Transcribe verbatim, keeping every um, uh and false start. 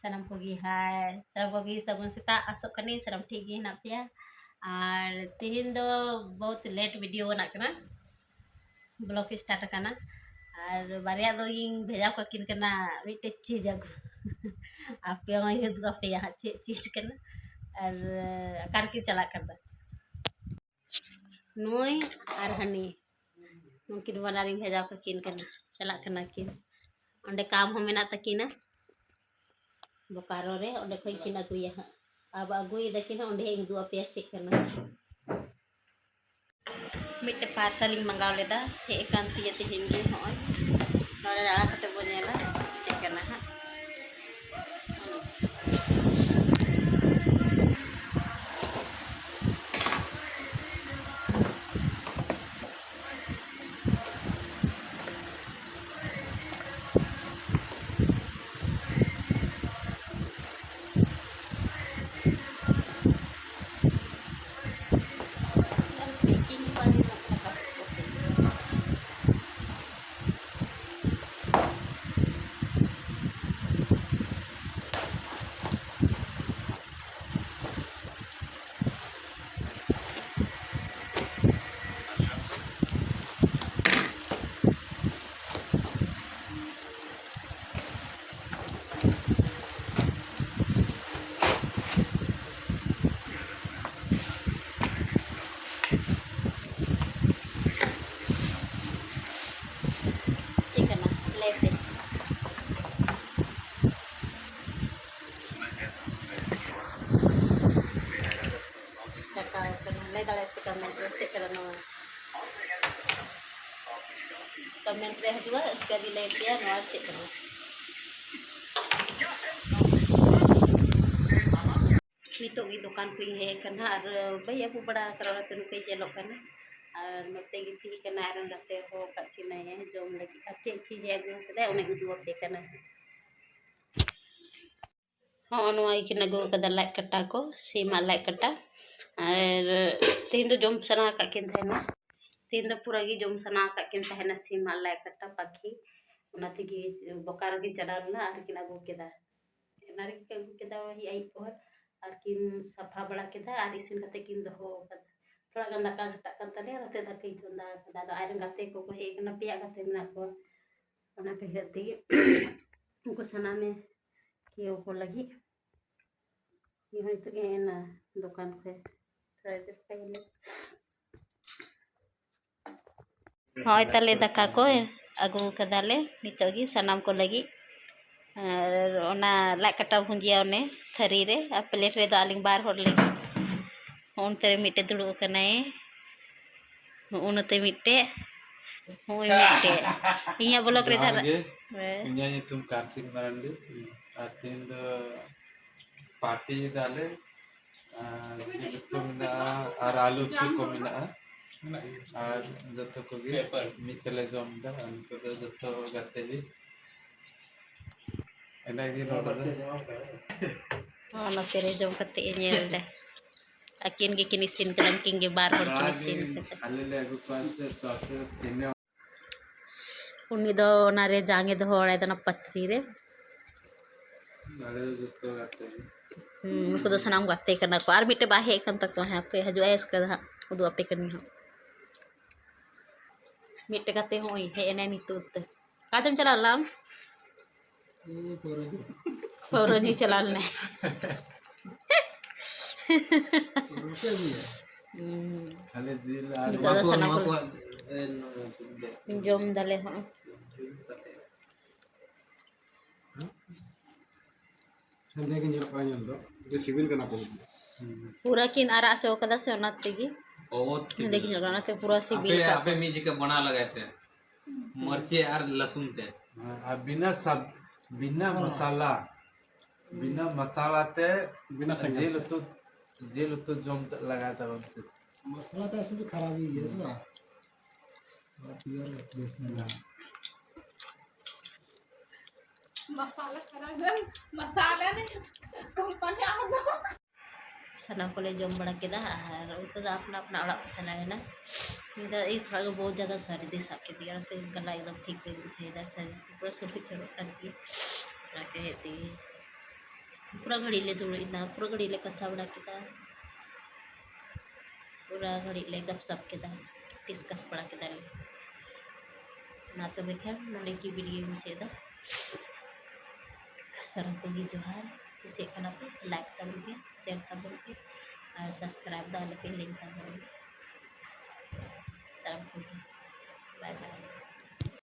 ᱥᱟᱱᱟᱢ ᱠᱚᱜᱮ ᱦᱟᱭ, ᱥᱟᱱᱟᱢ ᱠᱚᱜᱮ ᱥᱟᱹᱜᱩᱱ ᱥᱮᱛᱟᱜ᱾ ᱟᱥᱚᱜ ᱠᱟᱹᱱᱟᱹᱧ ᱥᱟᱱᱟᱢ ᱴᱷᱤᱠ ᱜᱮ ᱦᱮᱱᱟᱜ ᱯᱮᱭᱟ᱾ ᱟᱨ ᱛᱮᱦᱮᱧ ᱫᱚ ᱵᱚᱦᱩᱛ ᱞᱮᱴ ᱵᱷᱤᱰᱤᱭᱳ ᱵᱮᱱᱟᱜ ᱠᱟᱱᱟ, ᱵᱞᱚᱜ ᱥᱴᱟᱨᱴ ᱟᱠᱟᱱᱟ᱾ ᱟᱨ ᱵᱟᱨᱭᱟ ᱫᱚ ᱤᱧ ᱵᱷᱮᱡᱟ ᱠᱟᱹᱠᱤᱱ ᱠᱟᱱᱟ ᱢᱤᱫᱴᱮᱡ ᱪᱤᱡᱽ ᱟᱹᱜᱩ᱾ ᱟᱯᱮ ᱦᱚᱸ ᱩᱫᱩᱜ ᱟᱯᱮᱭᱟ ᱦᱟᱸᱜ ᱪᱮᱫ ᱪᱤᱡᱽ ᱠᱟᱱᱟ ᱟᱨ ᱚᱠᱟ ᱨᱮᱠᱤᱱ ᱪᱟᱞᱟᱜ ᱠᱟᱱᱟ᱾ ᱱᱩᱭ ᱟᱨ ᱦᱟᱹᱱᱤ, ᱱᱩᱠᱤᱱ ᱵᱟᱱᱟᱨᱤᱧ ᱵᱷᱮᱡᱟ ᱠᱟᱹᱠᱤᱱ ᱠᱟᱱᱟ, ᱪᱟᱞᱟᱜ ᱠᱟᱱᱟ ᱠᱤᱱ᱾ ᱚᱸᱰᱮ ᱠᱟᱢ ᱦᱚᱸ ᱢᱮᱱᱟᱜ ᱛᱟᱹᱠᱤᱱᱟ ᱵᱳᱠᱟᱨᱳ ᱨᱮ, ᱚᱸᱰᱮ ᱠᱷᱚᱱ ᱠᱤᱱ ᱟᱹᱜᱩᱭᱟ ᱦᱟᱸᱜ᱾ ᱟᱵ ᱟᱹᱜᱩᱭᱮᱫᱟ ᱠᱤᱱ ᱦᱟᱸᱜ, ᱚᱸᱰᱮ ᱤᱧ ᱩᱫᱩᱜ ᱟᱯᱮᱭᱟ ᱪᱮᱫ ᱠᱟᱱᱟ᱾ ᱢᱤᱫᱴᱮᱡ ᱯᱟᱨᱥᱟᱞ ᱤᱧ ᱢᱟᱸᱜᱟᱣ ᱞᱮᱫᱟ, ᱦᱮᱡ ᱟᱠᱟᱱ ᱛᱤᱧᱟᱹ ᱛᱮᱦᱮᱧ ᱜᱮ᱾ ᱱᱚᱜᱼᱚᱭ ᱱᱚᱰᱮ ᱞᱟᱲᱟ ᱠᱟᱛᱮ ᱵᱚᱱ ᱧᱮᱞᱟ ᱪᱮᱫ ᱠᱟᱱᱟ ᱦᱟᱸᱜ᱾ ᱪᱮᱫ ᱠᱟᱱᱟ? ᱞᱟᱹᱭ ᱯᱮ᱾ ᱪᱟᱠᱟᱣ ᱠᱟᱱᱟ, ᱞᱟᱹᱭ ᱫᱟᱲᱮᱭᱟᱜ ᱯᱮ ᱠᱚᱢᱮᱱᱴ ᱨᱮ ᱪᱮᱫ ᱠᱟᱱᱟ ᱱᱚᱣᱟ? ᱠᱚᱢᱮᱱᱴ ᱨᱮ ᱦᱤᱡᱩᱜᱼᱟ, ᱩᱥᱠᱮ ᱵᱟᱫ ᱞᱟᱹᱭ ᱯᱮᱭᱟ ᱱᱚᱣᱟ ᱪᱮᱫ ᱠᱟᱱᱟ᱾ ᱱᱤᱛᱚᱜ ᱜᱮ ᱫᱚᱠᱟᱱ ᱠᱷᱚᱱ ᱤᱧ ᱦᱮᱡ ᱟᱠᱟᱱᱟ ᱟᱨ ᱵᱟᱹᱧ ᱟᱹᱜᱩ ᱵᱟᱲᱟ ᱟᱠᱟᱫᱟ, ᱚᱱᱟᱛᱮ ᱱᱚᱝᱠᱟᱧ ᱧᱮᱞᱚᱜ ᱠᱟᱱᱟ᱾ ᱟᱨ ᱱᱚᱛᱮ ᱜᱤᱛᱤᱡ ᱠᱟᱱᱟ ᱟᱨ ᱜᱟᱛᱮ ᱦᱚᱦᱚ ᱟᱠᱟᱫ ᱠᱤᱱᱟᱹᱧ ᱡᱚᱢ ᱞᱟᱹᱜᱤᱫ᱾ ᱟᱨ ᱪᱮᱫ ᱪᱤᱡᱽ ᱮ ᱟᱹᱜᱩ ᱟᱠᱟᱫᱟ ᱚᱱᱟᱧ ᱩᱫᱩᱜ ᱟᱯᱮ ᱠᱟᱱᱟ᱾ ᱦᱚᱸᱜᱼᱚ ᱱᱚᱣᱟ ᱜᱮᱠᱤᱱ ᱟᱹᱜᱩ ᱟᱠᱟᱫᱟ ᱞᱟᱡ ᱠᱟᱴᱟ ᱠᱚ, ᱥᱤᱢᱟᱜ ᱞᱟᱡ ᱠᱟᱴᱟ᱾ ᱟᱨ ᱛᱮᱦᱮᱧ ᱫᱚ ᱡᱚᱢ ᱥᱟᱱᱟ ᱟᱠᱟᱫ ᱠᱤᱱ ᱛᱟᱦᱮᱱᱟ, ᱛᱮᱦᱮᱧ ᱫᱚ ᱯᱩᱨᱟᱹ ᱜᱮ ᱡᱚᱢ ᱥᱟᱱᱟ ᱟᱠᱟᱫ ᱠᱤᱱ ᱛᱟᱦᱮᱱᱟ ᱥᱤᱢᱟᱜ ᱞᱟᱡ ᱠᱟᱴᱟ ᱯᱟᱠᱷᱤ᱾ ᱚᱱᱟ ᱛᱮᱜᱮ ᱵᱳᱠᱟᱨᱳ ᱠᱤᱱ ᱪᱟᱞᱟᱣ ᱞᱮᱱᱟ ᱟᱨ ᱠᱤᱱ ᱟᱹᱜᱩ ᱠᱮᱫᱟ᱾ ᱚᱱᱟ ᱨᱮᱜᱮ ᱠᱤᱱ ᱟᱹᱜᱩ ᱠᱮᱫᱟ ᱟᱹᱭᱩᱵ ᱯᱚᱦᱚᱨ, ᱟᱨ ᱠᱤᱱ ᱥᱟᱯᱷᱟ ᱵᱟᱲᱟ ᱠᱮᱫᱟ ᱟᱨ ᱤᱥᱤᱱ ᱠᱟᱛᱮ ᱠᱤᱱ ᱫᱚᱦᱚ ᱟᱠᱟᱫᱟ᱾ ᱛᱷᱚᱲᱟ ᱜᱟᱱ ᱫᱟᱠᱟ ᱜᱷᱟᱴᱟᱜ ᱠᱟᱱ ᱛᱟᱞᱮᱭᱟ, ᱚᱱᱟᱛᱮ ᱫᱟᱠᱟᱧ ᱪᱚᱸᱫᱟ ᱟᱠᱟᱫᱟ᱾ ᱟᱫᱚ ᱟᱡᱨᱮᱱ ᱜᱟᱛᱮ ᱠᱚᱠᱚ ᱦᱮᱡ ᱟᱠᱟᱱᱟ, ᱯᱮᱭᱟ ᱜᱟᱛᱮ ᱢᱮᱱᱟᱜ ᱠᱚᱣᱟ, ᱚᱱᱟ ᱠᱚ ᱦᱮᱡ ᱛᱮᱜᱮ ᱩᱱᱠᱩ ᱥᱟᱱᱟᱢᱮ ᱠᱮᱣ ᱠᱚ ᱞᱟᱹᱜᱤᱫ ᱤᱧ ᱦᱚᱸ ᱱᱤᱛᱚᱜ ᱤᱧ ᱦᱮᱡ ᱮᱱᱟ ᱫᱚᱠᱟᱱ ᱠᱷᱚᱱ᱾ ᱛᱷᱚᱲᱟ ᱡᱚᱛᱚ ᱠᱚ ᱧᱮᱞᱟ᱾ ᱦᱳᱭ, ᱛᱟᱦᱞᱮ ᱫᱟᱠᱟ ᱠᱚ ᱟᱹᱜᱩ ᱠᱟᱫᱟᱞᱮ ᱱᱤᱛᱚᱜ ᱜᱮ ᱥᱟᱱᱟᱢ ᱠᱚ ᱞᱟᱹᱜᱤᱫ᱾ ᱟᱨ ᱚᱱᱟ ᱞᱟᱡ ᱠᱟᱴᱟ ᱵᱷᱩᱸᱡᱤᱭᱟ ᱚᱱᱮ ᱛᱷᱟᱹᱨᱤ ᱨᱮ, ᱟᱨ ᱯᱞᱮᱴ ᱨᱮᱫᱚ ᱟᱹᱞᱤᱧ ᱵᱟᱨ ᱦᱚᱲ ᱞᱟᱹᱜᱤᱫ᱾ ᱚᱱᱛᱮ ᱨᱮ ᱢᱤᱫᱴᱮᱡ ᱫᱩᱲᱩᱵ ᱟᱠᱟᱱᱟᱭ, ᱦᱚᱸᱜᱼᱚ ᱱᱚᱛᱮ ᱢᱤᱫᱴᱮᱡ, ᱦᱚᱸᱜᱼᱚᱭ ᱢᱤᱫᱴᱮᱡ᱾ ᱤᱧᱟᱹᱜ ᱵᱞᱚᱜ ᱨᱮ ᱡᱚᱦᱟᱨ ᱫᱷᱟᱨᱟ-, ᱜᱮ᱾ ᱦᱮᱸ᱾ ᱤᱧᱟᱹᱜ ᱧᱩᱛᱩᱢ ᱠᱟᱨᱛᱤᱠ ᱢᱟᱨᱟᱱᱰᱤ᱾ ᱟᱨ ᱛᱮᱦᱮᱧ ᱫᱚ ᱯᱟᱨᱴᱤ ᱫᱟᱞᱮ, ᱟᱨ ᱡᱤᱞ ᱩᱛᱩ ᱢᱮᱱᱟᱜᱼᱟ ᱟᱨ ᱟᱹᱞᱩ ᱩᱛᱩ ᱠᱚ ᱢᱮᱱᱟᱜᱼᱟ᱾ ᱟᱨ ᱡᱚᱛᱚ ᱠᱚᱜᱮ ᱢᱤᱫ ᱛᱮᱞᱮ ᱡᱚᱢ ᱮᱫᱟ᱾ ᱟᱨ ᱱᱤᱛᱚᱜ ᱫᱚ ᱡᱚᱛᱚ ᱜᱟᱛᱮ ᱜᱮ ᱮᱱᱮ ᱜᱮ ᱱᱚᱰᱮ ᱫᱚ᱾ ᱦᱚᱸ, ᱱᱚᱛᱮ ᱨᱮ ᱡᱚᱢ ᱠᱟᱛᱮ ᱤᱧ ᱧᱮᱞ ᱮᱫᱟ᱾ ᱟᱹᱠᱤᱱ ᱜᱮᱠᱤᱱ ᱤᱥᱤᱱ ᱠᱟᱫᱟ, ᱩᱱᱠᱤᱱ ᱜᱮ ᱵᱟᱨ ᱦᱚᱲ ᱠᱤᱱ ᱱᱚᱣᱟ ᱜᱮ ᱤᱥᱤᱱ ᱠᱟᱫᱟ᱾ ᱟᱞᱮ ᱞᱮ ᱟᱹᱜᱩ ᱠᱚᱣᱟ ᱥᱮ ᱛᱚ ᱟᱯᱮ ᱛᱤᱱᱟᱹᱜ ᱩᱱᱤ ᱫᱚ ᱚᱱᱟᱨᱮ ᱡᱟᱝ ᱮ ᱫᱚᱦᱚ ᱵᱟᱲᱟᱭ ᱛᱟᱦᱮᱱᱟ ᱯᱟᱛᱨᱤ ᱨᱮ᱾ ᱟᱞᱮ ᱫᱚ ᱡᱚᱛᱚ ᱜᱟᱛᱮ ᱜᱮ᱾ ᱦᱩᱸ, ᱩᱱᱠᱩ ᱫᱚ ᱥᱟᱱᱟᱢ ᱜᱟᱛᱮ ᱠᱟᱱᱟ ᱠᱚ᱾ ᱟᱨ ᱢᱤᱫᱴᱮᱡ ᱵᱟᱭ ᱦᱮᱡ ᱟᱠᱟᱱ ᱛᱟᱠᱚᱣᱟ, ᱦᱮᱸ, ᱦᱟᱯᱮ ᱦᱤᱡᱩᱜ ᱟᱭ, ᱩᱥᱠᱮ ᱵᱟᱫ ᱦᱟᱸᱜ ᱩᱫᱩᱜ ᱟᱯᱮ ᱠᱟᱹᱱᱟᱹᱧ ᱦᱟᱸᱜ᱾ ᱢᱤᱫᱴᱮᱡ ᱜᱟᱛᱮ ᱦᱚᱸ ᱦᱮᱡ ᱮᱱᱟᱭ ᱱᱤᱛᱚᱜ ᱛᱮ᱾ ᱚᱠᱟᱛᱮᱢ ᱪᱟᱞᱟᱣ ᱞᱮᱱᱟ ᱟᱢ? ᱮ, ᱯᱟᱹᱣᱨᱟᱹ ᱧᱩ᱾ ᱯᱟᱹᱣᱨᱟᱹ ᱧᱩ ᱪᱟᱞᱟᱣ ᱞᱮᱱᱟᱭ᱾ ᱯᱟᱹᱣᱨᱟᱹ ᱯᱮ ᱟᱹᱜᱩᱭᱟ? ᱦᱩᱸ᱾ ᱠᱷᱟᱹᱞᱤ ᱡᱤᱞ ᱟᱨ ᱱᱤᱛᱚᱜ ᱫᱚ ᱱᱚᱣᱟ ᱥᱟᱱᱟᱢ ᱠᱚ, ᱠᱚ ᱱᱚᱣᱟ ᱠᱚ, ᱮ, ᱱᱚᱣᱟ ᱠᱚ᱾ ᱡᱚᱢ ᱫᱟᱞᱮ ᱦᱚᱸ᱾ ᱦᱮᱸᱫᱮ ᱜᱮ ᱧᱮᱞᱚᱜ ᱠᱟᱱᱟ ᱧᱮᱞ ᱫᱚ, ᱡᱮ ᱥᱤᱵᱤᱞ ᱠᱟᱱᱟ ᱠᱚ᱾ ᱯᱩᱨᱟᱹ ᱠᱤᱱ ᱟᱨᱟᱜ ᱦᱚᱪᱚ ᱠᱟᱫᱟ ᱥᱮ, ᱚᱱᱟ ᱛᱮᱜᱮ ᱚ, ᱦᱮᱸᱫᱮ ᱜᱮ ᱧᱮᱞᱚᱜ ᱠᱟᱱᱟ, ᱚᱱᱟᱛᱮ ᱯᱩᱨᱟᱹ ᱥᱤᱵᱤᱞ ᱟᱯᱮ, ᱠᱟᱜ ᱟᱯᱮ ᱠᱚᱣᱟ᱾ ᱢᱤᱫ ᱡᱚᱠᱷᱟ ᱵᱚᱱᱟ ᱞᱟᱜᱟᱭ ᱯᱮ, ᱢᱟᱹᱨᱪᱤ ᱟᱨ ᱞᱟᱹᱥᱩᱱ ᱛᱮ᱾ ᱦᱮᱸ, ᱟᱨ ᱵᱤᱱᱟ ᱥᱟᱵ-, ᱵᱤᱱᱟ ᱢᱟᱥᱟᱞᱟ᱾ ᱢᱟᱥᱟᱞᱟ, ᱵᱤᱱᱟ ᱢᱟᱥᱟᱞᱟ ᱛᱮ ᱵᱤᱱᱟ ᱥᱮᱸᱜᱮᱞ ᱡᱤᱞ ᱛᱮ᱾ ᱩᱛᱩ, ᱡᱤᱞ ᱩᱛᱩ ᱡᱚᱢ ᱛᱮ ᱞᱟᱜᱟᱭ ᱛᱟᱵᱚᱱ ᱯᱮ᱾ ᱢᱟᱥᱟᱞᱟ ᱛᱮ ᱥᱩᱫᱷᱩ ᱠᱷᱟᱨᱟᱯ ᱜᱮ ᱦᱩᱭᱩᱜᱼᱟ, ᱥᱮ ᱵᱟᱝ? ᱯᱤᱭᱳᱨ ᱵᱮᱥ ᱢᱮᱱᱟᱜᱼᱟ᱾ ᱢᱟᱥᱟᱞᱟ ᱠᱷᱟᱨᱟᱯ ᱜᱮ, ᱢᱟᱥᱟᱞᱟ ᱨᱮ ᱠᱚᱢᱯᱟᱱᱤ ᱟᱢ ᱫᱚ᱾ ᱥᱟᱱᱟᱢ ᱠᱚᱞᱮ ᱡᱚᱢ ᱵᱟᱲᱟ ᱠᱮᱫᱟ ᱟᱨ ᱩᱱᱠᱩ ᱫᱚ ᱟᱯᱱᱟ ᱟᱯᱱᱟ ᱚᱲᱟᱜ ᱠᱚ ᱪᱟᱞᱟᱣ ᱮᱱᱟ᱾ ᱤᱧ ᱫᱚ, ᱤᱧ ᱛᱷᱚᱲᱟ ᱜᱮ ᱵᱚᱦᱩᱛ ᱡᱟᱫᱟ ᱥᱟᱹᱨᱫᱤ ᱥᱟᱵ ᱠᱮᱫᱤᱧᱟ, ᱚᱱᱟᱛᱮ ᱜᱟᱞᱟ ᱮᱠᱫᱚᱢ ᱴᱷᱤᱠ ᱵᱟᱹᱧ ᱵᱩᱡᱷᱟᱹᱣᱮᱫᱟ, ᱥᱟᱹᱨᱫᱤ ᱯᱩᱨᱟᱹ ᱥᱩᱨᱩᱡ ᱡᱚᱨᱚᱜ ᱠᱟᱱ ᱛᱤᱧᱟᱹ, ᱚᱱᱟ ᱠᱚ ᱦᱮᱡ ᱛᱮᱜᱮ᱾ ᱯᱩᱨᱟᱹ ᱜᱷᱟᱹᱲᱤᱡ ᱞᱮ ᱫᱩᱲᱩᱵ ᱮᱱᱟ, ᱯᱩᱨᱟᱹ ᱜᱷᱟᱹᱲᱤᱡ ᱞᱮ ᱠᱟᱛᱷᱟ ᱵᱟᱲᱟ ᱠᱮᱫᱟ, ᱯᱩᱨᱟᱹ ᱜᱷᱟᱹᱲᱤᱡ ᱞᱮ ᱜᱟᱯᱥᱟᱯ ᱠᱮᱫᱟ, ᱰᱤᱥᱠᱟᱥ ᱵᱟᱲᱟ ᱠᱮᱫᱟᱞᱮ᱾ ᱢᱟ ᱛᱚᱵᱮ ᱠᱷᱟᱱ ᱱᱚᱰᱮ ᱜᱮ ᱵᱷᱤᱰᱤᱭᱳ ᱢᱩᱪᱟᱹᱫ ᱮᱫᱟ᱾ ᱥᱟᱱᱟᱢ ᱠᱚᱜᱮ ᱡᱚᱦᱟᱨ᱾ ᱠᱩᱥᱤᱭᱟᱜ ᱠᱟᱱᱟ ᱯᱮ, ᱞᱟᱭᱤᱠ ᱛᱟᱵᱚᱱ ᱯᱮ, ᱥᱮᱭᱟᱨ ᱛᱟᱵᱚᱱ ᱯᱮ, ᱟᱨ ᱥᱟᱵᱥᱠᱨᱟᱭᱤᱵ ᱫᱚ ᱟᱞᱚ ᱯᱮ ᱦᱤᱲᱤᱧ ᱛᱟᱵᱚᱱ᱾ ᱥᱟᱱᱟᱢ ᱠᱚᱜᱮ ᱵᱟᱭ ᱵᱟᱭ᱾